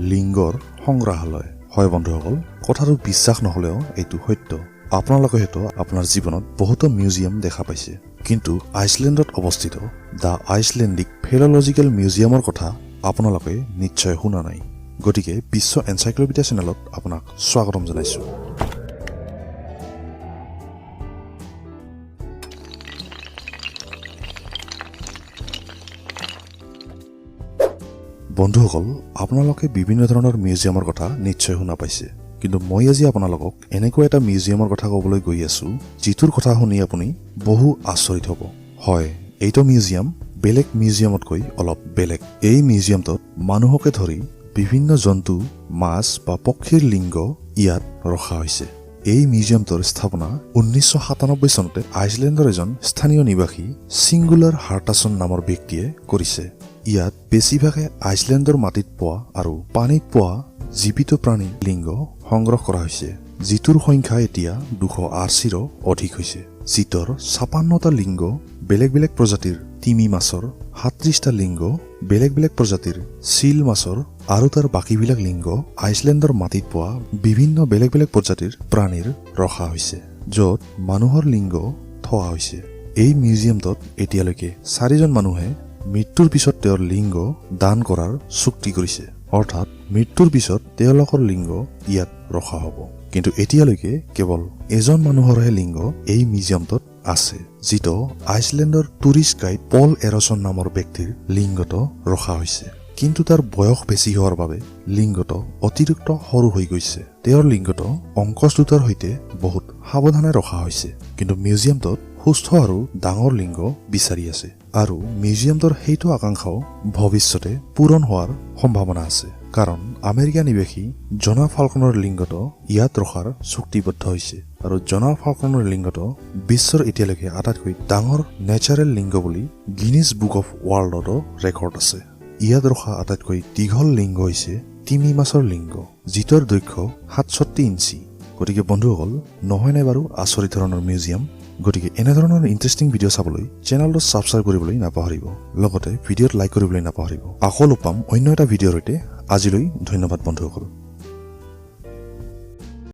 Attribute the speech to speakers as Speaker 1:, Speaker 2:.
Speaker 1: লিংগৰ সংগ্ৰহালয়। হয় বন্ধুসকল, কথাটো বিশ্বাস নহ'লেও এইটো সত্য। আপোনালোকে হয়তো আপোনাৰ জীৱনত বহুতো মিউজিয়াম দেখা পাইছে, কিন্তু আইচলেণ্ডত অৱস্থিত the Icelandic ফেল'লজিকেল মিউজিয়ামৰ কথা আপোনালোকে নিশ্চয় শুনা নাই। গতিকে বিশ্ব এনচাইক্ল'পিডিয়া চেনেলত আপোনাক স্বাগতম জনাইছোঁ। বন্ধুসকল, আপোনালোকে বিভিন্ন ধৰণৰ মিউজিয়ামৰ কথা নিশ্চয় শুনা পাইছে, কিন্তু মই আজি আপোনালোকক এনেকুৱা এটা মিউজিয়ামৰ কথা ক'বলৈ গৈ আছোঁ, যিটোৰ কথা শুনি আপুনি বহু আচৰিত হ'ব। হয়, এইটো মিউজিয়াম বেলেগ মিউজিয়ামতকৈ অলপ বেলেগ। এই মিউজিয়ামটোত মানুহকে ধৰি বিভিন্ন জন্তু, মাছ বা পক্ষীৰ লিংগ ইয়াত ৰখা হৈছে। এই মিউজিয়ামটোৰ স্থাপনা 1997 চনতে আইচলেণ্ডৰ এজন স্থানীয় নিবাসী ছিংগুলাৰ হাৰ্টাছন নামৰ ব্যক্তিয়ে কৰিছে। ইয়াত বেছিভাগে আইচলেণ্ডৰ মাটিত পোৱা আৰু পানীত পোৱা জীৱিত প্ৰাণীৰ লিংগ সংগ্ৰহ কৰা হৈছে, যিটোৰ সংখ্যা এতিয়া 280ৰো অধিক হৈছে। যিটোৰ 56টা লিংগ বেলেগ বেলেগ প্ৰজাতিৰ তিমি মাছৰ, 37টা লিংগ বেলেগ বেলেগ প্ৰজাতিৰ চিল মাছৰ আৰু তাৰ বাকীবিলাক লিংগ আইচলেণ্ডৰ মাটিত পোৱা বিভিন্ন বেলেগ বেলেগ প্ৰজাতিৰ প্ৰাণীৰ ৰখা হৈছে, য'ত মানুহৰ লিংগ থোৱা হৈছে। এই মিউজিয়ামটোত এতিয়ালৈকে চাৰিজন মানুহে মৃত্যুৰ পিছত তেওঁৰ লিংগ দান কৰাৰ চুক্তি কৰিছে, অৰ্থাৎ মৃত্যুৰ পিছত তেওঁলোকৰ লিংগ ইয়াত ৰখা হ'ব। কিন্তু এতিয়ালৈকে কেৱল এজন মানুহৰহে লিংগ এই মিউজিয়ামটোত আছে, যিটো আইচলেণ্ডৰ টুৰিষ্ট গাইড পল এৰছন নামৰ ব্যক্তিৰ লিংগটো ৰখা হৈছে। কিন্তু তাৰ বয়স বেছি হোৱাৰ বাবে লিংগটো অতিৰিক্ত সৰু হৈ গৈছে। তেওঁৰ লিংগটো অংকচ দুটাৰ সৈতে বহুত সাৱধানে ৰখা হৈছে। কিন্তু মিউজিয়ামটোত সুস্থ আৰু ডাঙৰ লিংগ বিচাৰি আছে আৰু মিউজিয়ামটোৰ সেইটো আকাংক্ষাও ভৱিষ্যতে পূৰণ হোৱাৰ সম্ভাৱনা আছে, কাৰণ আমেৰিকা নিবাসী জনা ফাল্কনৰ লিংগটো ইয়াত ৰখাৰ চুক্তিবদ্ধ হৈছে আৰু জনা ফাল্কনৰ লিংগটো বিশ্বৰ এতিয়ালৈকে আটাইতকৈ ডাঙৰ নেচাৰেল লিংগ বুলি গিনিজ বুক অফ ৱৰ্ল্ডতো ৰেকৰ্ড আছে। ইয়াত ৰখা আটাইতকৈ দীঘল লিংগ হৈছে তিমি মাছৰ লিংগ, যিটোৰ দৈৰ্ঘ্য 67 ইঞ্চি। গতিকে বন্ধুসকল, নহয়নে বাৰু আচৰিত ধৰণৰ মিউজিয়াম? গতিকে এনেধৰণৰ ইণ্টাৰেষ্টিং ভিডিঅ' চাবলৈ চেনেলটো ছাবস্ক্ৰাইব কৰিবলৈ নাপাহৰিব, লগতে ভিডিঅ'ত লাইক কৰিবলৈ নাপাহৰিব। আকৌ লগ পাম অন্য এটা ভিডিঅ'ৰ সৈতে। আজিলৈ ধন্যবাদ বন্ধুসকল।